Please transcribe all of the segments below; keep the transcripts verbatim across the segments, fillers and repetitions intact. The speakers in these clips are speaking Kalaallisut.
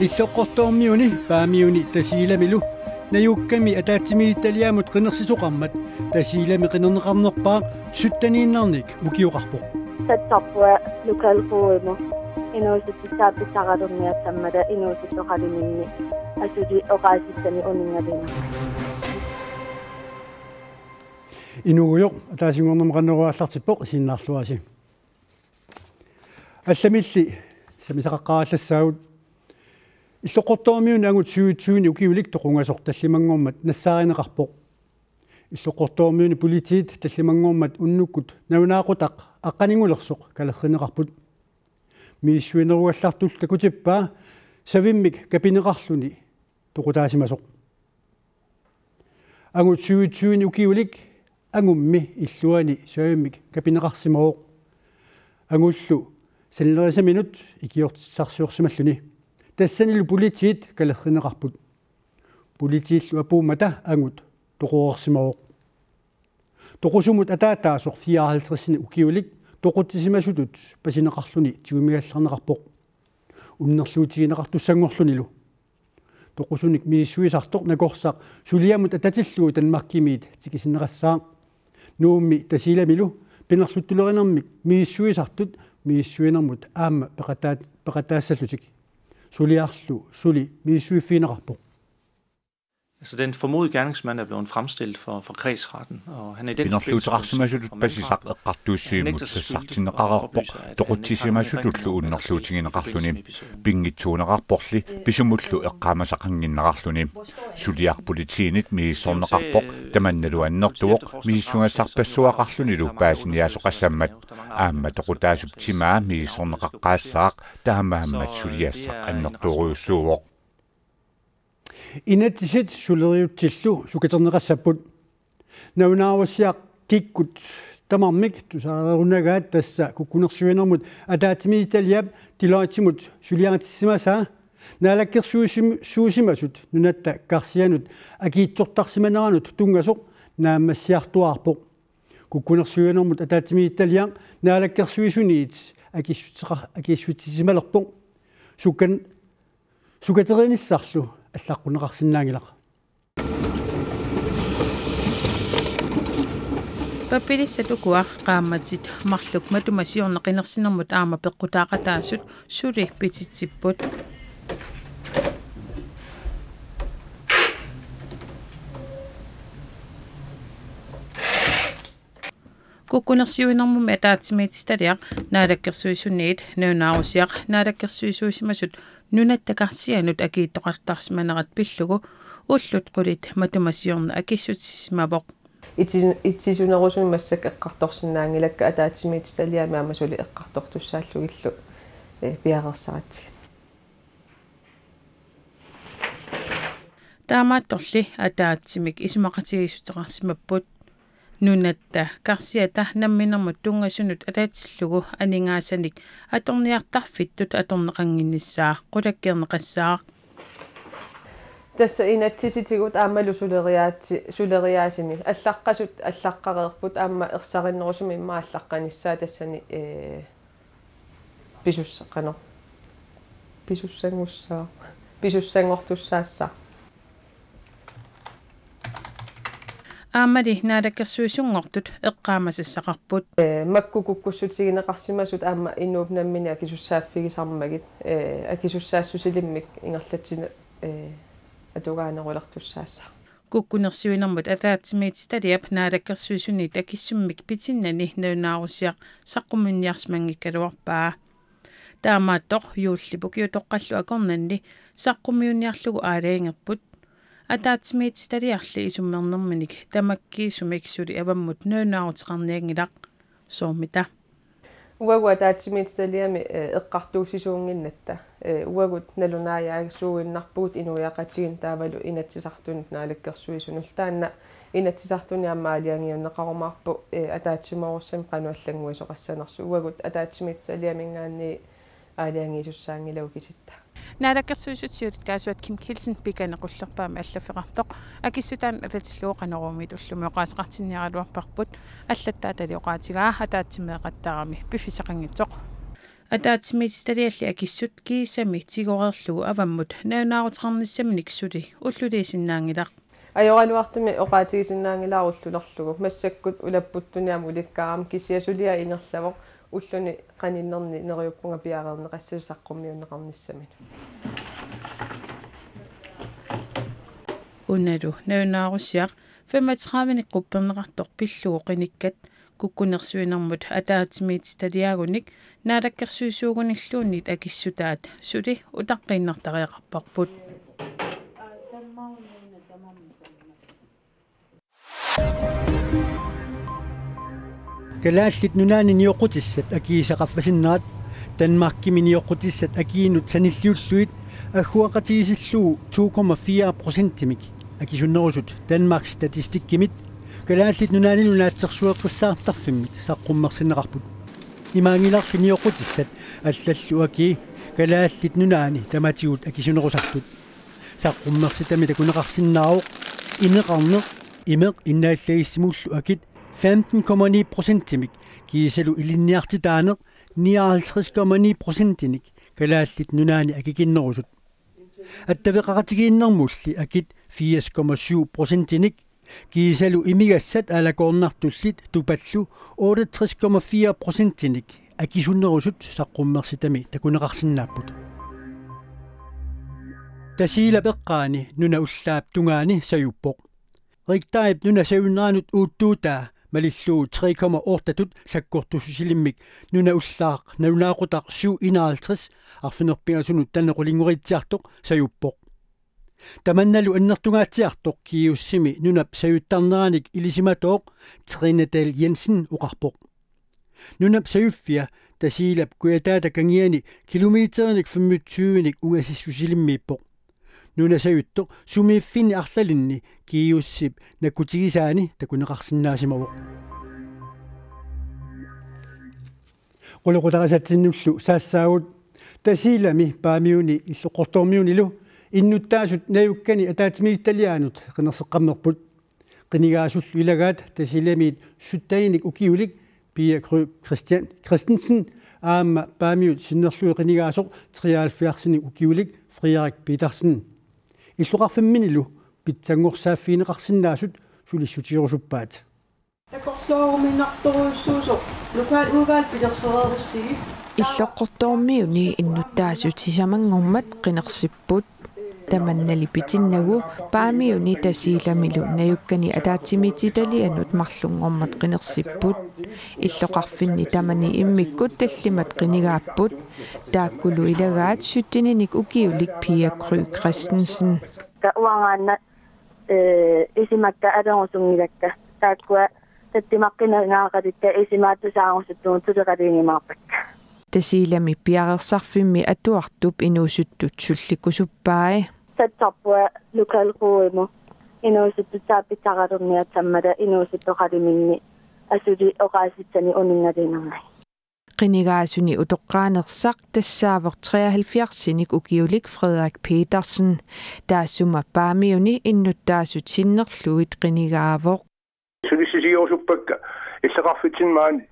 Illoqqortoormiuni Paamiuni Tasiilamilu najuukkami ataatsimiititaliamut qinersisoqarmat Tasiilami qinerneqarnerpaaq sytteniinnarnik ukioqarpoq. Tatsapua lokalrådimut inuusuttussaaffissaqarniassammata inuusuttoqaluminni asuli oqaasissani uninngalinera. Inuugujoq ataasinngornermi qanoruaallartippoq, isiginnaarluarisi. Allamilli sammisaqaqqaarallassagut. Illoqqortoormiuni angut syvogtyve ukiulik toqungasoq tallimanngormat nassaarineqarpoq. Illoqqortoormiuni politiit tallimanngormat unnukkut nalunaaqutaq aqqaningulersoq kalerrinneqarput. Misissuinerugallartullu takutippaa savimmik kapineqarluni toqutaasimasoq. Angut syvogtyve ukiulik angummi illuani savimmik kapineqarsimavoq. Angullu sanilerisaminut ikiortitsisarsiorsimalluni. Tassanilu politiit kalerrinneqarput. Politiillu apuummata angut toqoreersimavoq. Toqusumut ataataasoq fireoghalvtreds ukiulik toqutsisimasutut pasineqarluni tigumigallarneqarpoq. Unnerluutigineqartussanngorlunilu. Toqusunik misissuisartoq nakorsaq suliamut atatillugu Danmarkimiit tikisinneqassaaq. Nuummi Tasiilamilu pinerluttulerinermik misissuisartut misissuinermut aamma peqataat-, peqataassallutik. Suliarlu suli misissuiffigineqarpoq. Altså, den formodede gerningsmand er blevet fremstillet for, for kredsretten, og han er i den forbindelse blevet Pinerluuteqarsimasutut pasisaq eqqartuussivimmut sassartinneqareerpoq toqutsisimasutullu unnerluutigineqarluni. Pinngitsuuneqarporli pisumullu eqqaamasaqannginnerarluni. Suliaq politiinit misissorneqarpoq, tamannalu annertuvoq misissugassarpassuaqarlunilu paasiniaasoqassammat. Aamma toqutaasup timaa misissorneqaqqaassaaq, taamaammat suliassaq annertoorujussuuvoq. Inatsisit suleriutsillu sukaterneqassapput. Nalunaarusiaq kikkut tamarmik tusarerunagaat, tassa kukkunersiuinermut ataatsimiititaliap Deloittemut suliaritissimasaa naalakkersuisim-, suusimasut nunatta karsianut akiitsortarsimaneranut tunngasoq naammassiartuaarpoq. Kukkunersiuinermut ataatsimiititaliaq naalakkersuisuniit akissuteqa-, akissutisimalerpoq. Sukkan-, sukateriinissarlu allaqqunneqarsinnaanngilaq. Pappilissat ukua qaammatit marluk matuma siorna qinersinermut aamma peqqutaaqataasut suli pititsipput. Kukkunersiuinermummi ataatsimiititaliaq naalakkersuisuniit nalunaarusiaq naalakkersuisuusimasut nunatta karsianut akiitsoqartarsimanerat pillugu ullut qulit matuma siorna akissutissisimavoq. Iti-, itisunerusumik massakkut eqqartorsinnaanngilakka, ataatsimiititaliami aamma suli eqqartortussaallugillu, eh, piareersaratsigit. Taamaattorli ataatsimik isumaqatigiissuteqarsimapput. Nunatta karsiata namminermut tunngasunut atatillugu aningaasanik atorniartarfittut atorneqannginnissaa qulakkeerneqassaaq. Tassa inatsisitigut aammalu suleriaatsi-, suleriaasini allaqqasut allaqqareerput, aamma ersarinnerusumik immaqa allaqqanissaa tassani, ee, pisussa-, qanoq, pisussanngussaaq, pisussanngortussaassaaq. Aammali naalakkersuisunngortut eqqaamasassaqarput. Ee, makku kukkussutigineqarsimasut aamma inuup nammineq akisussaaffigisarmagit, ee, akisussaassusilimmik ingerlatsine-, ee, atugaanerulertussaassaaq. Kukkunersiuinermut ataatsimiititaliap naalakkersuisuniit akissummik pitinnani nalunaarusiaq saqqummiunniarsimanngikkaluarpaa. Taamaattoq juullip ukiutoqqallu akornanni saqqummiunniarlugu aalajangerput. Ataatsimiititaliarli isummernerminik tamakkiisumik suli avammut nalunaaruteqarnianngilaq. Soormita. Uagut ataatsimiititaliami, eh, eqqartuussisuunnginnatta, eh, uagut nalunaajaasuuinnarpugut inuiaqatigiinnut taavalu Inatsisartunut naalakkersuisunullu. Taanna Inatsisartuni aamma aalajangiunneqarumaarpoq, eh, ataatsimoorussamik qanoq allannguisoqassanersoq. Uagut ataatsimiititaliaminngaanniit aalajangiisussaanngilagut kisitta. Naalakkersuisut siulittaasuat Kim Kielsen Pikkani qullerpaamik allaffeqartoq akissutaanut atatillugu Qanoruumiit ullumi oqaaseqartinniaraluarparput, allattaatali oqaatigaa ataatsimeeqattaarami piffissaqanngitsoq. Ataatsimiititalialli akissut kiisami tigoreerlugu avammut nalunaaruteqarnissaminik suli ulluliisinnaanngilaq. Ajoraluartumik oqaatigisinnaanngilara ullulerlugu. Massakkut ulapputtuni aamma ulikkaarami, kisianni suliaq ingerlavoq, ulluni qaninnerni neriuppunga piareerneqassasoq saqqummiunneqarnissaminut. Unalu nalunaarusiaq femogtredivenik qupperneqartoq pillugu qinikkat kukkunersuinermut ataatsimiititaliagunik naalakkersuisuugunilluunniit akissutaat suli utaqqiinnartariaqarparput. Kalaallit Nunaanni nioqqutissat akiisa qaffasinnerat. Danmarkimi nioqqutissat akiinut sanilliullugit agguaqatigiissillugu to komma fire procentimik akisunnerusut Danmarks Statistikkimit Kalaallit Nunaannilu naatsorsueqqissaartarfimmit saqqummersinneqarput. Imaanngilarli nioqqutissat allallu akii Kalaallit Nunaanni tamatigut akisunerusartut. Saqqummersitami takuneqarsinnaavoq ineqarneq, imeq innaallagissimullu akit femten komma ni procentimik kiisalu ilinniartitaaneq nioghalvtreds komma ni procentinik Kalaallit Nunaanni akikinnerusut. Attaveqaqatigiinnermulli akit firs komma syv procentinik kiisalu imigassat aalakoornartullit tupallu otteogtres komma fire procentinik akisunnerusut saqqummersitami takuneqarsinnaapput. Tasiilap eqqaani nuna ullaap tungaani sajuppoq. Richterip nuna sajunneranut uuttuutaa malillugu tre komma otte-tut sakkortussusilimmik nuna ullaaq nalunaaqutaq syv enoghalvtreds arfineq-pingasunut tanneq qulinngoriitsiartoq sajuppoq. Tamannalu annertungaatsiartoq Kiusimi nunap sajuttarneranik ilisimatooq Trine Dahl Jensen oqarpoq. Nunap sajuffia Tasiilap kujataata kangiani kilometerinik femogtyvenik ungasissusilimmiippoq. Nuna sajuttoq sumiiffinni arlalinni Kiusip nakkutigisaani takuneqarsinnaasimavoq. Qulequtarisatsinnullu saassaagut. Tasiilami Paamiuni Illoqqortoormiunilu innuttaasut najukkani ataatsimiititaliaanut qinerseqqammerput. Qinigaasullu ilagaat Tasiilamiit syttenik ukiulik Pia Gry Christian-, Christensen aamma Paamiut sinnerlugit qinigaasoq treoghalvfjerdsinik ukiulik Frederik Petersen. Illoqarfimminilu pitsanngorsaaffigineqarsinnaasut sulissutigerusuppaat. Takorlooruminartorujussuusoq lokaludvalg pilersereerussigit. Illoqqortoormiuni innuttaasut sisamanngormat qinersipput. Tamannali pitinnagu Paamiuni Tasiilamilu najukkani ataatsimiititalianut marlunngormat qinersipput. Illoqarfinni tamani immikkut tallimat qinigaapput. Taakkulu ilagaat sytteninik ukiulik Pia Gry Christensen. Ka uangaanna, eh, isumakka atorussunngilakka. Taakkua tattimaqqinagaaqatikka isumaat tusaarusuttugut suleqaliigimaarpakka. Tasiilami piareersarfimmi atuartup inuusuttut sullikkusuppai. Satsarpua lokalrådimut inuusuttut saappisaqalerniassammata inuusuttoqaliminni asuli oqaasissani uninngalinnermi. Qinigaasuni utoqqaanersaq tassaavoq treoghalvfjerdsinik ukiulik Frederik Petersen. Taassuma Paamiuni innuttaasut sinnerlugit qinigaavoq. Sulissutigerusuppakka illoqarfitsinni maani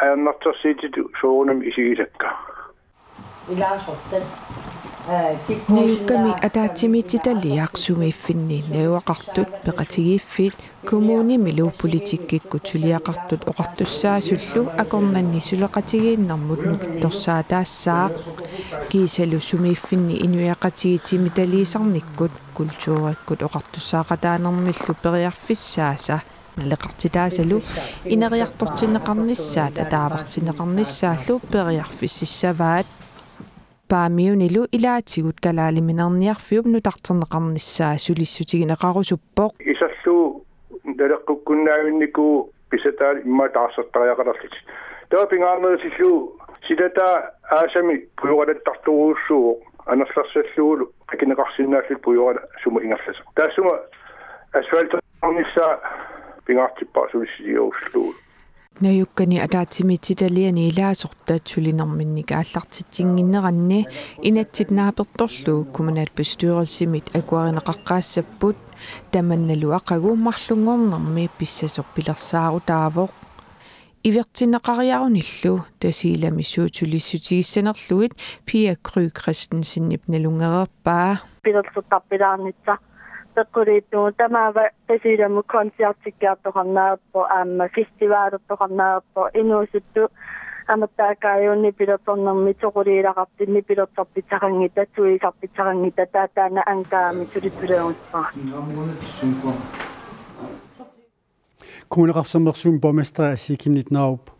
ajornartorsiutitut soorunami isigisakka. Ilaasortat, eh, kikkuusinnaasartut. Najukkami ataatsimiititaliaq sumiiffinni najugaqartut peqatigiiffiit kommunimilu politikkikkut suliaqartut oqartussaasullu akornanni suleqatigiinnermut nukittorsaataassaaq. Kiisalu sumiiffinni inuiaqatigiit timitaliisarnikkut kulturikkut oqartussaaqataanermillu periarfissaasa naleqartitaasalu ineriartortinneqarnissaat ataavartinneqarnissaallu periarfississavaat. Paamiunilu ilaatigut kalaaliminerniarfiup nutarterneqarnissaa sulissutigineqarusuppoq. Iserlugu naleqqukkunnaavinnikuuvoq pisataalu immaqa taarsertariaqalerlutik. Taava pingaarnerussillugu silataa aasami pujoralattartorujussuuvoq, anerlersallugu qikineqarsinnaallutik pujoralaq sumut ingerlasoq. Taassuma asfalternissaa pingaartippara sulissutigerusullugu. Najukkani ataatsimiititaliani ilaasortat sulinerminnik aallartitsinnginneranni inatsit naapertorlu kommunalbestyrelsimit akuerineqaqqaassapput, tamannalu aqagu marlunngornermi pissasoq pilersaarutaavoq. Ivertinneqariarunillu Tasiilami suut sulissutigissanerlugit Pia Gry Christensenip nalunngereerpaa. Pilersortarpilaarnissaq peqquliittugut, tamaava Tasiilamut koncertikkiartoqarneq aamma festivalertoqarneq, inuusuttut amertaakaajunik pilersornermik soquliilaqartinnik pilersorpissaqanngitsoq, suiisarpissaqanngitsoq, taava taanna Ankarami sulissutilerusuppara. Kommuneqarfik Sermersuumi borgmesteri Asii Chemnitz Narup.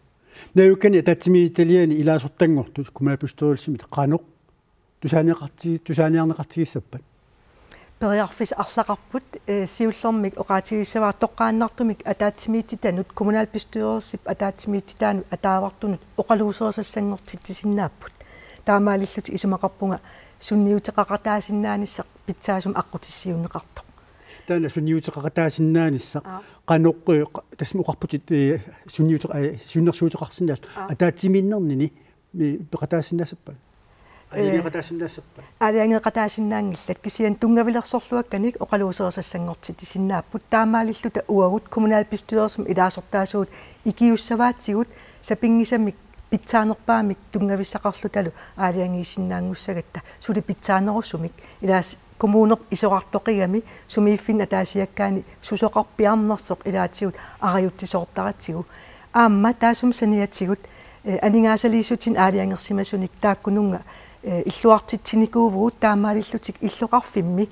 Najukkani ataatsimiititaliani ilaasortanngortut kommunalbestyrelsimit qanoq tusaaniaqarti-, tusaaniarneqartigissappat? Periarfissat arlaqarput, eh, siullermik oqaatigissavara toqqaannartumik ataatsimiititanut kommunalbestyrelsip ataatsimiititaanut ataavartunut oqaluuserisassanngortitsisinnaapput. Taamaalillutik isumaqarpunga sunniuteqaqataasinnaanissaq pitsaasumik aqqutissiuunneqartoq. Taanna sunniuteqaqataasinnaanissaq. Aa. Qanoq, eh, qa-, tassami oqarputit, eh, sunniute-, eh, sunnersuuteqarsinnaasut. Aa. Ataatsimiinnernini mi-, peqataasinnaassappat? Ee, aalajangeeqataasinnaassappata? Aalajangeeqataasinnaanngillat, kisianni tunngavilersorluakkanik oqaluuserisassanngortitsisinnaapput, taamaalilluta uagut kommunalbestyrelsimi ilaasortaasugut ikiussavaatigut sapinngisamik pitsaanerpaamik tunngavissaqarlutalu aalajangiisinnaanngussagatta suli pitsaanerusumik, ilaas kommunerp isorartoqigami sumiiffinni ataasiakkaani susoqarpiarnersoq ilaatigut arajutsisoortaratsigu. Aamma taassuma saniatigut, eh, aningaasaliissutinik aalajangersimasunik taakkununnga, eh, illuartitsinikuuvugut, taamaalillutik illoqarfimmi,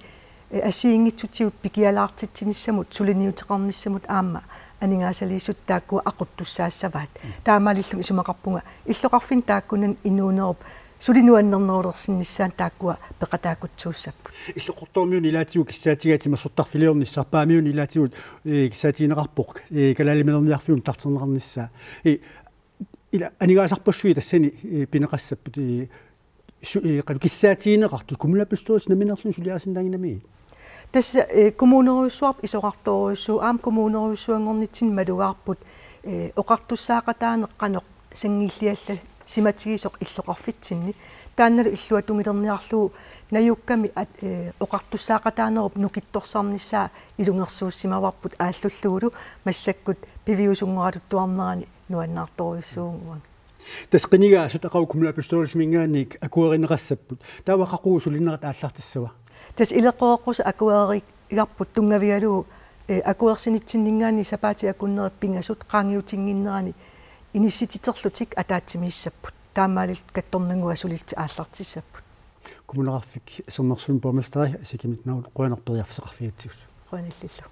eh, assigiinngitsutigut pikialaartitsinissamut, suliniuteqarnissamut aamma aningaasaliissutit taakkua aquttussaassavaat. Taamaalilluni isumaqarpunga illoqarfinni taakkunani inuunerup suli nuannernerulersinnissaanut taakkua peqataakutsuussapput. Illoqartoormiunit ilaatigut kissaatigaat timersortarfiliornissaq, Paamiunit ilaatigut, eh, kissaatigineqarpoq, eh, kalaaliminerniarfiup nutaarterneqarnissaa. Eh, ila aningaasarpassuit tassani, eh, pineqassapput, eh, su-, eh, qanoq kissaatigineqartut kommunalbestyrelsi nammineerluni suliarisinnaannginnamigit? Tassa, eh, kommunerujussuartut isorartorujussuuvoq, aamma kommunerujussuanngornitsinni malugaarput, eh, oqartussaaqataaneq qanoq sanngilliallasimatigisoq illoqarfitsinni. Taannalu illuatungiliorniarlugu najukkami at-, eh, oqartussaaqataanerup nukittorsarnissaa ilungersuussimavarput aallullugulu, massakkut piviusunngoratuttuarnerani nuannaartorujussuuvugut uanga. Tassa qinigaasut aqagu kommunalbestyrelsiminngaanniit akuerineqassapput. Taava qaqugu sulinerat aallartissava? Tassa ileqqoreqqusaat akuerigarput tunngavigalugu, eh, akuersinitsinninngaanniit sapaatip akunneri pingasut qaangiutinnginnerani inissititerlutik ataatsimiissapput. Taamaalillutik kattornannguaq sulillutik aallartissapput. Kommuneqarfik Sermersuumi borgmesteri Asii Chemnitz Narup qujanaq periarfissaqarfigigatsigut. Qujanallillu.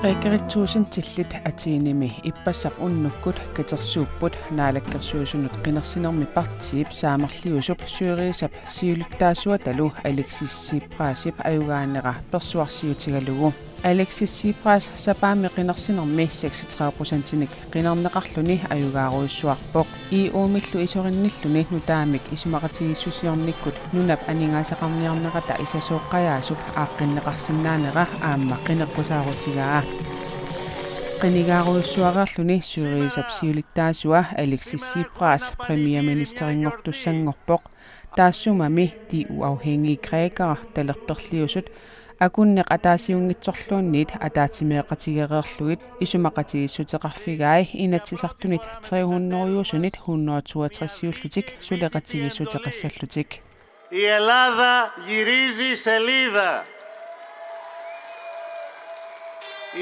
Grækerit tuusintillit Athenimi ippassaq unnukkut katersuupput Naalakkersuisunut Qinersinermi Partiip saamerliusup Syrizap siulittaasuatalu Alexis Tsiprasip ajugaanera persuarsiutigalugu. Alexis Tsipras sapaammi qinersinermi seksogtredive procentinik qinerneqarluni ajugaarujussuarpoq. E U-millu isorinnilluni nutaamik isumaqatigiissusiornikkut nunap aningaasaqarniarnerata isasooqqajaasup aaqqinneqarsinnaanera aamma qineqqusaarutigaa. Qinigaarujussuareerluni Syrizap siulittaasua Alexis Tsipras premierministerinngortussanngorpoq. Taassumami De Uafhængige Grækere talerperliusut akunneq ataasiunngitsorluunniit ataatsimeeqatigereerlugit isumaqatigiissuteqarfigai Inatsisartunit tre hundrede-iusunit hundrede toogtres-iullutik suleqatigiissuteqassallutik. Η Ελλάδα γυρίζει σελίδα.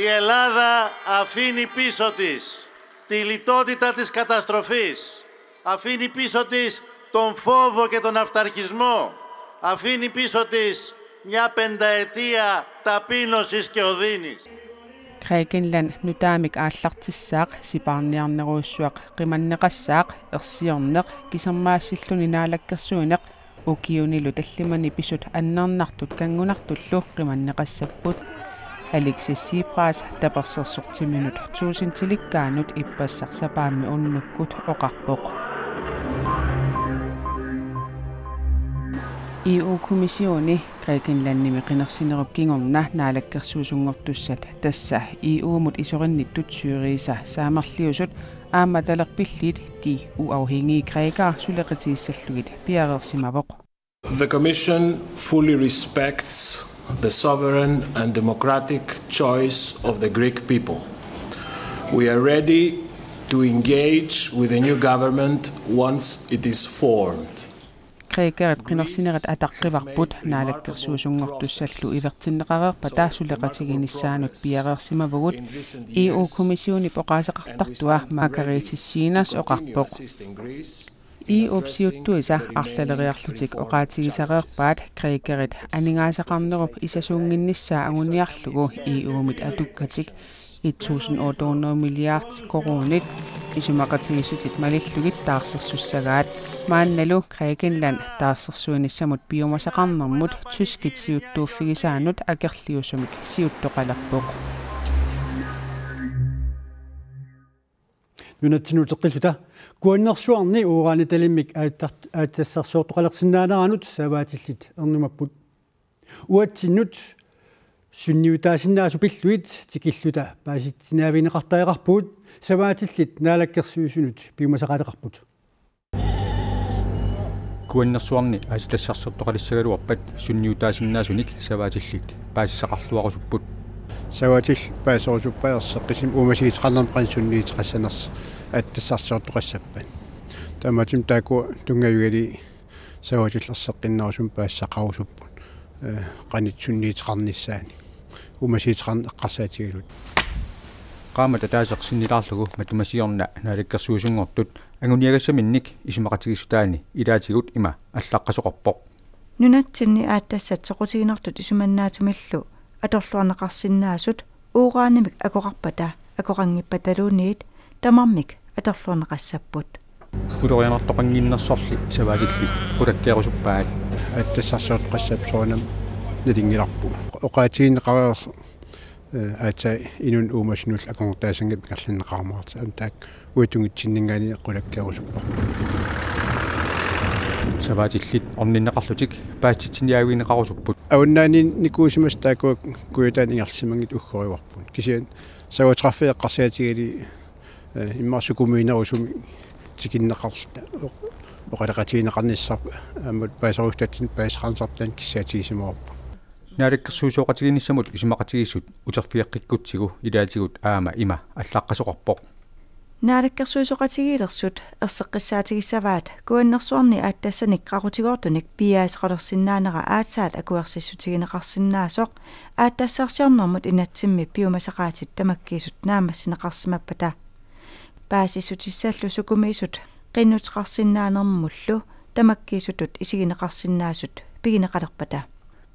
Η Ελλάδα αφήνει πίσω της τη λιτότητα της καταστροφής. Αφήνει πίσω της τον φόβο και τον αυταρχισμό. Αφήνει πίσω της μια πενταετία ταπείνωσης και οδύνης. Grækenland nutaamik aallartissaaq, sipaarniarnerujussuaq qimanneqassaaq, ersiorneq, kisermaassilluni naalakkersuineq, ukiunilu tallimani pisut annernartut kanngunartullu qimanneqassapput. Alexis Tsipras tapersersortiminut tuusintilikkaanut ippassaq sapaammi unnukkut oqarpoq. E U-kommissioni Grækenlandimi qinersinerup kingorna naalakkersuisunngortussat, tassa E U-mut isorinnittut Syriza Saamerliusut aamma talerpilliit De Uafhængige Grækere suleqatigissallugit piareersimavoq. The Commission fully respects the sovereign and democratic choice of the Greek people. We are ready to engage with the new government once it is formed. Grækerit qinersinerit ataqqivarput, naalakkersuisunngortussallu ivertinneqareerpata suleqatiginissaanut piareersimavugut, E U-kommissionip oqaaseqartartua Margrethe Schinas oqarpoq. E U-p siuttuisa arlaleriarlutik oqaatigisareerpaat grækerit aningaasaqarnerup isasuunnginnissaa anguniarlugu E U-mit atukkatik et tusind otte hundrede milliard koruunit isumaqatigiissutit malillugit taarsersussagaat. Maannalu Grækenland taarsersuinissamut piumasaqarnermut tyskit siuttuuffigisaannut akerliusumik siuttoqalerpoq. Nunatsinnut uteqqilluta. Kuannersuarni uranitalimmik aattar-, aatsitassarsiortoqalersinnaaneranut savaatillit ernumapput. Uatsinnut sunniutaasinnaasut pillugit tikilluta paasitsiniaavigineqartariaqarpugut, savaatillit naalakkersuisunut piumasaqaateqarput. Kuannersuarni aatsitassarsiortoqalissagaluarpat sunniutaasinnaasunik savaatillit paasisaqarluarusupput. Savaatillit paaserusuppaat erseqqissumik uumasuuteqarnermut qanoq sunniuteqassanersoq aatsitassarsiortoqassappat. Taamaattumik taakku tunngavigalugit savaatillit erseqqinnerusumik paasisaqarusupput, eh, qanoq sunniuteqarnissaannik. Uumasuuteqarneq eqqarsaatigalugu. Qaammat ataaseq sinnilaarlugu matuma siorna naalakkersuisunngortut anguniagassaminnik isumaqatigiissutaani ilaatigut ima allaqqasoqarpoq. Nunatsinni aatsitassat soqutiginartut isumannaatsumillu atorluarneqarsinnaasut uranimik akoqarpata akoqanngippataluunniit tamarmik atorluarneqassapput. Ulorianartoqannginnersorli savaatillit qulakkeerusuppaat. Aatsitassarsiortoqassapput soorunami nalunngilarput. Oqaatigineqareersoq, eh, aatsaat inunnut uumasunullu akornutaasanngitsumik ingerlanneqarumaartoq. Aamma taakku uagut tungitsinninngaanniit qulakkeerusupparput. Savaatillit orninneqarlutik paasitsiniaavigineqarusupput. Avannaaniinnikuusimasut taakku kujataani ingerlasimanngitsut uggorivarput. Kisianni savaatit qaffeeqqarsiatigali, eh, immaqa sukumiinerusumik tikinneqarluta oq-, oqaloqatigineqarnissarput aamma paaserusutatsinnut paasisaqarnissarput taanna kissaatigisimavoq. Naalakkersuisooqatigiinnissamut isumaqatigiissut uterfigeqqikkutsigu ilaatigut aamma ima allaqqasoqarpoq. Naalakkersuisooqatigiilersut erseqqissaatigissavaat kuannersuarni aatsitassanik qaqutigoortunik piiaaseqalersinnaanera aatsaat akuersissutigineqarsinnaasoq aatsitassarsiornermut inatsimmi piumasaqaatit tamakkiisut naammassineqarsimappata. Paasissutissallu sukumiisut qinnuteqarsinnaanermullu tamakkiisutut isigineqarsinnaasut pigineqalerpata.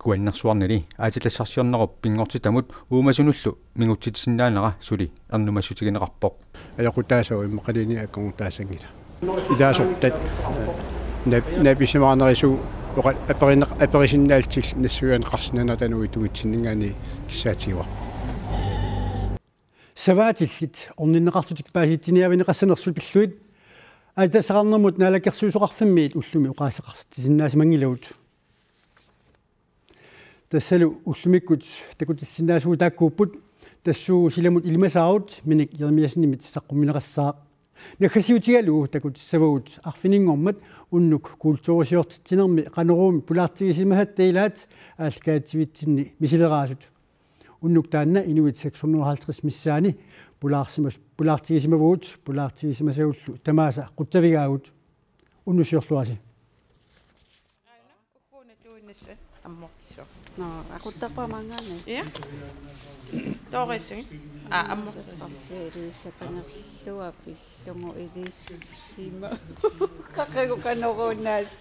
Kuannersuarnili aatsitassarsiornerup pinngortitamut uumasunullu mingutsitsisinnaanera suli ernumassutigineqarpoq. Ajoqutaassaaq immaqaluunniit akornutaasanngilaq. Ilaasortat nap-, napisimaarnerusut oqa-, aperineq-, aperisinnaallutillu nassuiaaneqarsinnaanera taanna uagut tungitsinninngaanniit kissaatigaarput. Savaatillit orninneqarlutik paasitsiniaavigineqassanersut pillugit aatsitassaqarnermut naalakkersuisoqarfimmiit ullumi oqaaseqartitsisinnaasimanngillat. Tassalu ullumikkut takutissinnaasugut taakkuupput, tassuugu silamut ilimasaarut Minik Jeremiassenimit saqqummiunneqassaaq. Naggasiutigalugu takutissavagut arfininngormat unnuk kulturisiortitsinermi Qanoruumi pulaartigisimasatta ilaat aallakaatitsivitsinni misileraasut. Unnuk taanna inuit seks hundrede og halvtreds missaanni pulaarsimas-, pulaartigisimavugut, pulaartigisimasagullu tamaasa qutsavigaagut. Unnuk siorluarisi. Nå, aquttarpara maanngaanniit. Ja. Toorissagit. Aa, ammortissuaq. Sasqarfiuliussaqangerlua pillugu ilissima. Qaqigu Qanoruunaas.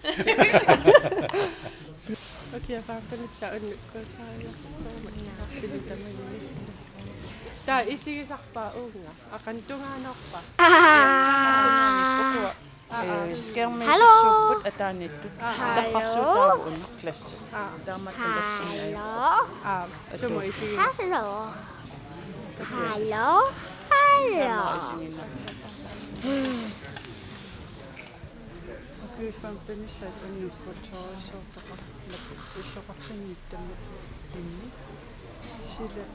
Okay, paappanissa unnuk kuutaariarsuuma imaarfilu tamanni. Taa isigisarpaa uunga. Aqan tungaanoorpa. Aa. Ukua. Aa, aa. Skærmi hallo. Sussuupput ataaniittut. Aa, aa. Tarrarsuutaavoq una klassi. Aa. Taamaattumik klassiin. Hallo. Aa, sumu isiginnarsi. Hallo. Hallo. Hallo. Hallo isiginnarsi. Femtenissat unnukkut soorsoortoqarmat illoqarfinni tammat inni. Sila.